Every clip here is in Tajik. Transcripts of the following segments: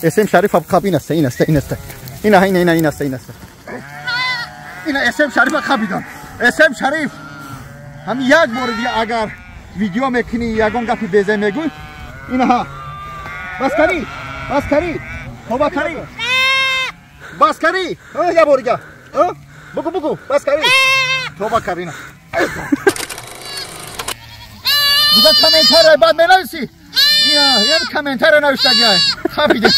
СМ Шариф қаб ин аст, ин аст, ин аст, ина, ина, ина, ин аст, ин аст, ина СМ Шариф қабидан. СМ Шариф, ҳам як бори дига агар видео мекунӣ, ягон гапи безе мегӯй, инаҳа, бас карӣ, бас карӣ, тоба карӣ, бас карӣ, як бори дига бугу, бугу, бас карӣ, тоба карӣ. Ина дига комментария баъд менависӣ, ина комментария навиштагиай, хапиде.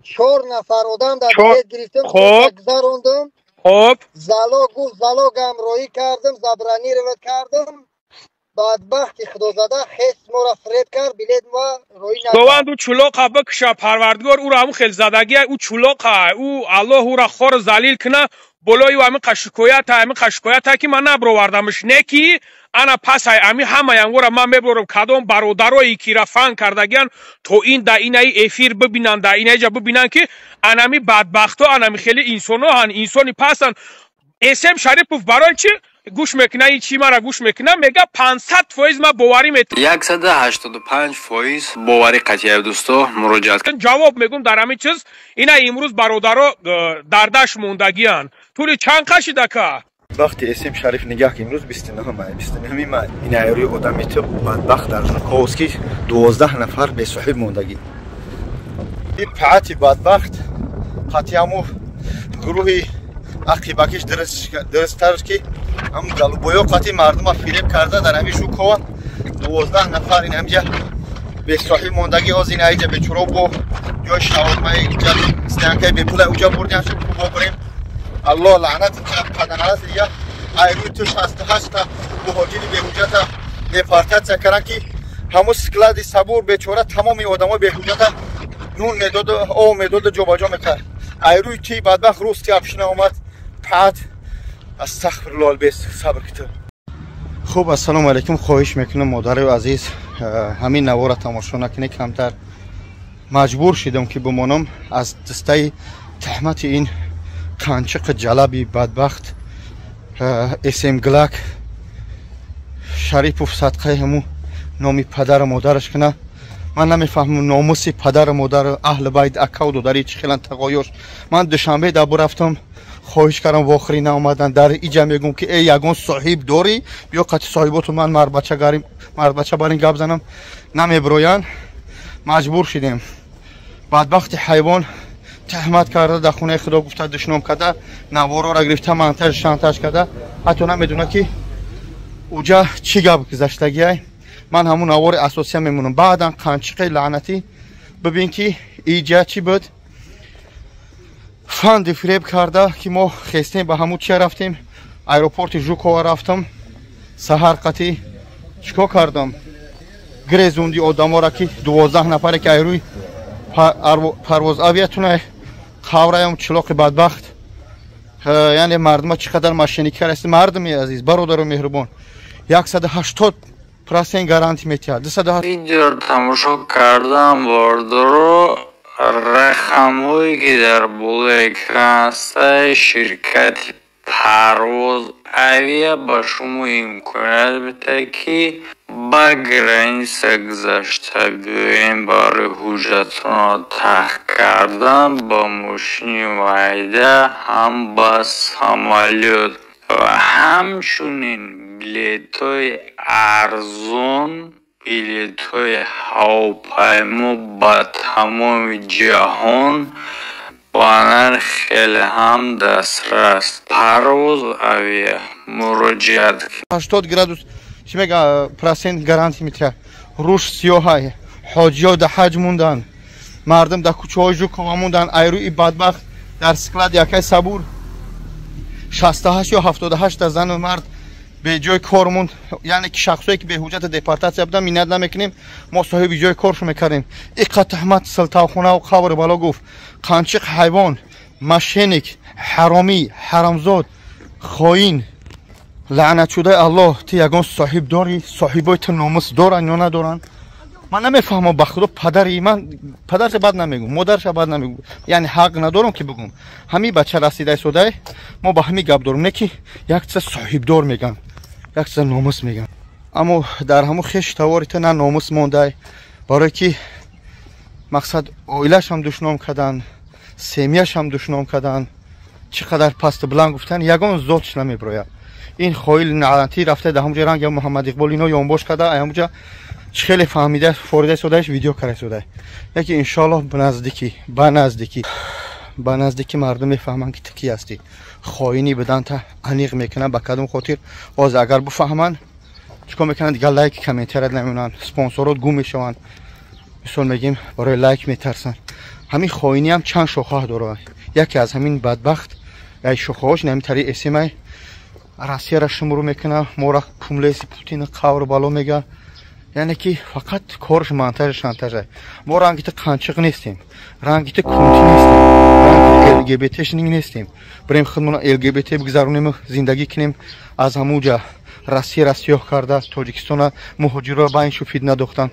4 нафар одам дар билет гирифтем, гузарондум. Хоб, залог гуфт, залогам роӣ кардам, забронировать кардам. Бадбахти худозада хес моро фиреб кард, билет мо роӣ накард. Худованд ӯ чулоқа бикуша, Парвардигор ӯро ҳамун хел задагия, ӯ чулоқа, ӯ Аллоҳ ӯра хор залил куна. Болои ӯ ҳамин шикоята, ҳамин шикоята ки ман набровардамш, не ки ана пасай ами ҳамаянгора ман меборам. Кадом бародарое ки рафан кардагиян, то ин да инаи эфир бибинанд, да инаиҷа бибинанд, ки анами бадбахто, анами хеле инсоно ҳан, инсони пастанд. СМ Шарипов барои чӣ гӯш мекуна? И чӣ мара гӯш мекуна, мега 500% ма боварӣ мет 185% боварӣ қатъия. Дӯсто, муроҷиат. Ҷавоб мегум дар ҳамин чиз. Ина имрӯз бародаро дардаш мондагиянд. Тӯли чанд қашидака? Вақти СМ Шариф нигаҳ ки имрӯз 29 май, 29 май, ин айрӯи одами ту бадбахт дар Жуковский 12 нафар бесоҳиб мондагӣ. И паати бадбахт қатъиаму гурӯҳи ақибакиш дурусттарш ки ҳам галубоё қатъи мардума фиреб карда, дар ҳамин Жукова 12 нафар ин ҳамҷа бесоҳиб мондагӣ. Ҳоз ин аиҷа бечуро бо ҷои шаурмаи иҷа стоянкаи бепула уҷа бурдем, бо бурем. Аллоҳ лаънат паданалат дига, айрӯи ту 68-та муҳоҷири беҳуҷҷата депортатсия кардан, ки ҳамун склади Сабур бечора тамоми одамои беҳуҷҷата нун медоду об медоду ҷобаҷо мекард. Айрӯи ти бадбахт русский община омад паат. Астағфируллоҳ, бес сабр киту. Хуб, ассалому алайкум. Хоҳиш мекунам, модари азиз, ҳамин навора тамошо накунед. Камтар маҷбур шидам, ки бимонам аз дастаи таҳмати ин қанчиқи ҷалаби бадбахт СМ Глак Шарипов. Садқаи ҳаму номи падару модараш куна. Ман намефаҳмам, номуси падару модару аҳли байт, акаву додари чӣ хелан тағоёш. Ман Душанбе дабу рафтам, хоҳиш кардам, вохирӣ наомадан. Дар иҷа мегӯм, ки э, ягон соҳиб дорӣ, биё қати соҳиботу ман мардбача гарим, мардбача барин гап занам. Намебироянд, маҷбур шидем. Бадбахти ҳайвон таҳмат карда, дар хонаи худо гуфта, душном карда, наворора гирифта, монтаж шантаж карда. Ҳатто намедона, ки уҷа чӣ гап гузаштагиай. Ман ҳамун навори асосия мемонам. Баъдан қанчиқи лаънатӣ, бибин, ки иҷа чӣ буд. Фанди фиреб карда, ки мо хестем, ба ҳамун чия рафтем, аэропорти Жукова рафтам. Саҳар қатӣ чикор кардам? Гирезунди одаморо, ки 12 нафаре, ки айрӯи Парвоз Авиатуна қавраям чилоқи бадбахт. Яъне мардума чӣ қадар мошенникӣ аст. Мардуми азиз, бародару меҳрубон, 180% гарантӣ метиҳад. Видео тамошо кардам, бордоро. Рақамҳое, ки дар болои экран ҳастад, ширкати Парвоз Авиа ба шумо имконият медиҳад, ки ба граница гузашта биёем барои ҳуҷҷатонро тах кардан ба мошини майда, ҳам ба самолёт ва ҳамчунин билетҳои арзон, билетҳои ҳавопаймо ба тамоми ҷаҳон ба нарх хеле ҳам дастрас. Парвоз Авиа муроҷиат. 80 градус чӣ мега процент гарантӣ метиҳад. Рӯш сиёҳай, ҳоҷиё да ҳаҷ мондан, мардум дар кӯчаҳои Жукова мондан. Айрӯи бадбахт дар склад якай Сабур 68 ё 78-та зану мард беҷои кор монд. Яъне ки шахсое, ки беҳуҷҷата депортатсия будан, миннат намекунем, мо соҳиби ҷои коршо мекардем. Иқа таҳмат, силтавхонаву қабри бало гуфт. Қанчиқ ҳайвон, мошенник, ҳаромӣ, ҳарамзод, хоин, лаънатшудаи Аллоҳ, ту ягон соҳиб дорӣ? Соҳибои ту номус доранд ё надоранд? Ман намефаҳмам, ба худо. Падари ман, падарша бад намегӯм, модарша бад намегӯм, яъне ҳақ надорам, ки бигӯм. Ҳамин бача расидаи содай, мо ба ҳамин гап дорем, не ки як чиза соҳибдор меган, як чиза номус меган, аммо дар ҳамун хеш тавори ту на номус мондай. Барое ки мақсад оилашам душном кардан, семьяшам душном кардан, чӣ қадар пасту баланд гуфтан, ягон зотш намеброяд. Ин хоил наънатӣ рафта дар ҳамуҷа ранги Муҳаммад Иқбол ино ёнбош карда, ҳамуҷа чӣ хеле фаҳмида форида содааш видео карда сода. Яки иншоаллоҳ ба наздикӣ мардум мефаҳманд, ки ту кӣ ҳастӣ. Хоинӣ буданта аниқ мекунанд. Ба кадом хотир ҳозир агар бифаҳманд, чикор мекунанд? Дигар лайк комментария намемонанд, спонсорот гум мешаванд. Мисол мегим, барои лайк метарсанд. Ҳамин хоинӣ ҳам чанд шоха дорад. Яке аз ҳамин бадбахт шохаҳош ҳамин тари СМ Россияра шумру мекунад, мора кумлеси Путин қавр бало мега. Яъне ки фақат корш монтаж шантажа. Мо ранги ту қанчиқ нестем, ранги ту кунтӣ нестем, ранги ЛГБТшник нестем. Бирем худмона ЛГБТ бигзаронем, зиндагӣ кунем, аз ҳамуҷа Россияра сиёҳ карда, Тоҷикистона муҳоҷирро ба ин шу фитна дохтан.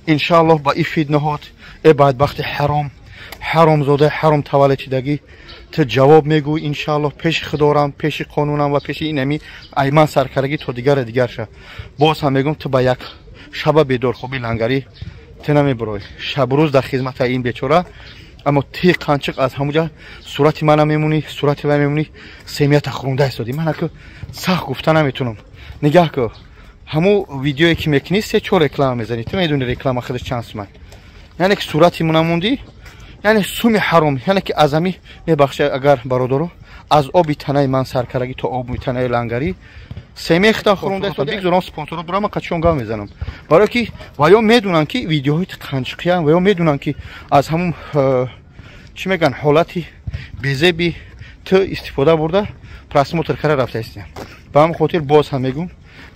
Иншааллоҳ ба ин фитнаҳот, э бадбахти ҳаром, ҳаромзода, ҳаром таваллудшидагӣ, ту ҷавоб мегӯй иншааллоҳ пеши худорам, пеши қонунам ва пеши инами айман саркардагӣ то дигара дигар ша. Боз ҳам мегӯм, ту ба як шаба бедорхобӣ лангарӣ ту намебурой. Шабрӯз дар хизмати ин бечора, аммо ти қанчиқ аз ҳамуҷа сурати мана мемонӣ, сурати вай мемонӣ, семията хӯрунда истодӣ. Ман аку сахт гуфта наметунам. Нигаҳ ку, ҳамун видеое ки мекунӣ, се-чор реклама мезанӣ. Ту медонӣ реклама худаш чанд сумай. Яъне ки сурати мона мондӣ, яъне суми ҳаром, яъне ки аз ҳами мебахшед агар бародаро, аз оби танаи ман саркардагӣ то оби танаи лангарӣ семехта хӯрунда истода. Бигзорам спонсорро бурам, ман қачон гап мезанам. Барое ки ваё медонанд, ки видеоҳои қанчиқиян, ваё медонанд, ки аз ҳамун чӣ мегӯянд, ҳолати безеби ту истифода бурда просмотр карда рафта истиян. Ба ҳамин хотир боз ҳам мегӯм,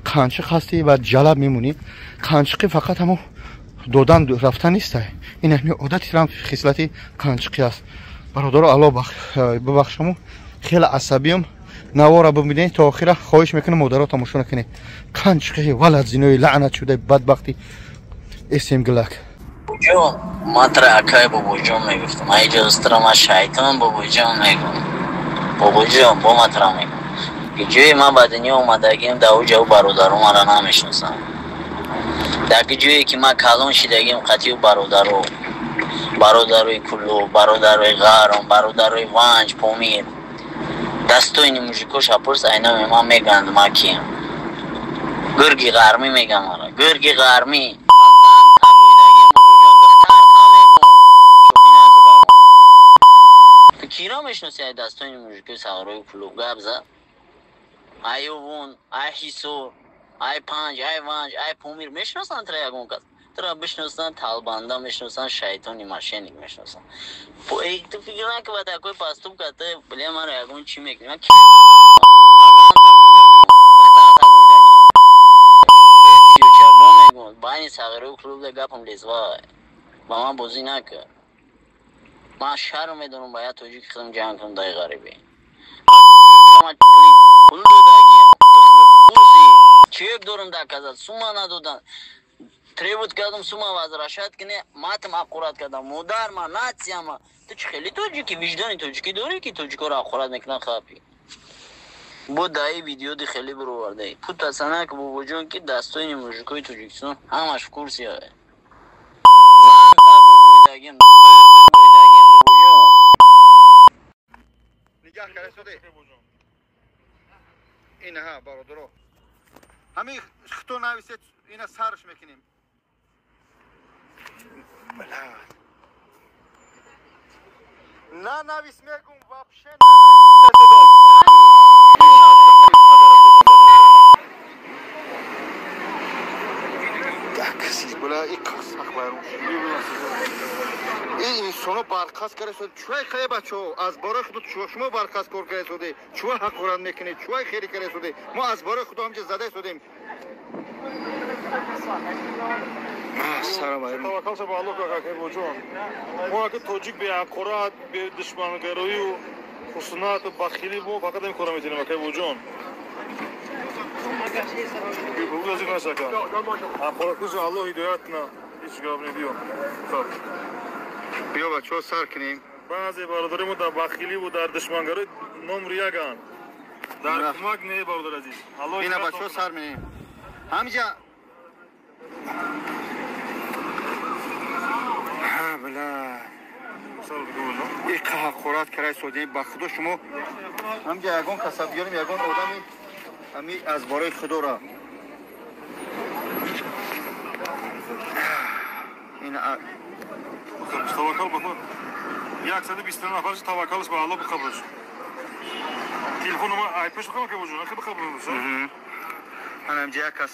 қанчиқ ҳастӣ ва ҷалаб мемонӣ. Қанчиқӣ фақат ҳамун додан рафтан неста. Ин ҳами одати рам хислати қанчиқӣ аст. Бародаро, Аллоҳ бибахшаму, хеле асабиям. Навора бибинед то охира, хоҳиш мекунам, модаро тамошо накунед. Қанчиқи валад зинои лаънат шуда бадбахти СМ Глак. Бобоҷон, ман тра акай бобоҷон мегуфтам. Ай иҷозатра ман шайтон бобоҷон мегум. Бобоҷон, бо ман тра мегум. Ҷои ман ба дунё омадагим, дар уҷа ӯ бародаро маро намешиносанд. Дар ҷое ки ман калон шидагим, қатъи бародаро, бародарои Куллоб, бародарои Ғаром, бародарои Ванҷ, Помир, дастоини мужикоша пурс, айноми ман мегӯянд ман кием. Гурги ғармӣ мегам мара, гурги ғармӣ. Зан табоидагим, бобоҷон, духтар та мегум. Шӯхӣ наку ба мо. Ту киро мешиноси ай дастоини мужикои сағрои Куллоб? Гап зад. Ай Овон, ай Ҳисор, ай Панҷ, ай Ванҷ, ай Помир мешиносанд тра ягон кас? Тура бишиносанд, талбанда мешиносанд, шайтони мошенник мешиносанд. Ту фикр накун ба такой поступка ту бля маро ягон чӣ мекунӣ. Ман мегум, байни сағирою клуб да гапам лезвай. Ба ман бозӣ накун. Ман шарм медорам ба як тоҷики худам ҷанг кунам дар ғарибӣ. Ман пул додагиам, курси чек дорам доказать, сума надодан. Требует кардам сума возвращать кне, матам аккурат кардам, модар ма, нация ма. Ту чӣ хеле тоҷики, виҷдони тоҷикӣ дорӣ, ки тоҷикоро аккурат мекунан хапи? Бо даи видео ди хеле бировардаи. Пута санак бобоҷон, ки дастоини мужикои Тоҷикистон ҳамаш в курсе. Зан та бобоидагим, бобоидагим бобоҷон. Нигаҳ карда соде. Инаҳа бародаро. Ҳамин хито нависед, ина сарш мекунем. На навис мегум, вообще на навис. Так, бля, и қасақ байрон. И инсоно барқас карда соде. Чӯй хай бачо, аз барои худо шумо барқас кор карда соде. Чӯй ҳақорат мекунед, чӯй хери карда соде. Мо аз барои худо ҳамҷа зада содем. Таваккал ба Аллоҳ, акай боҷон. Мо ака тоҷик беҳақорат, бедушмангароию хусунату бахилӣ мо фақат ҳамин кора метавонем, акай боҷон. Ҳақораткӯзи Аллоҳ ҳидоят кунад. Ҳеҷ гап не, биё. Биё бачаҳо, сар кунем. Баъзе бародари мо дар бахиливу дар душмангароӣ номри яганд. Дар кӯмак не, бародар азиз. Ина бачаҳо, сар менем. Ҳамиҷа Ҳақорат карай содем. Ба худо, шумо ҳамҷа ягон каса биёрем, ягон одами ҳами аз бораи худора ин. Таваккал ба Худо. 129 нафарш таваккалш ба Аллоҳ бихабраш. Телефон ма айпеш бихабр ки буҷун, ахи бихабр. Ана ҳамҷа як кас.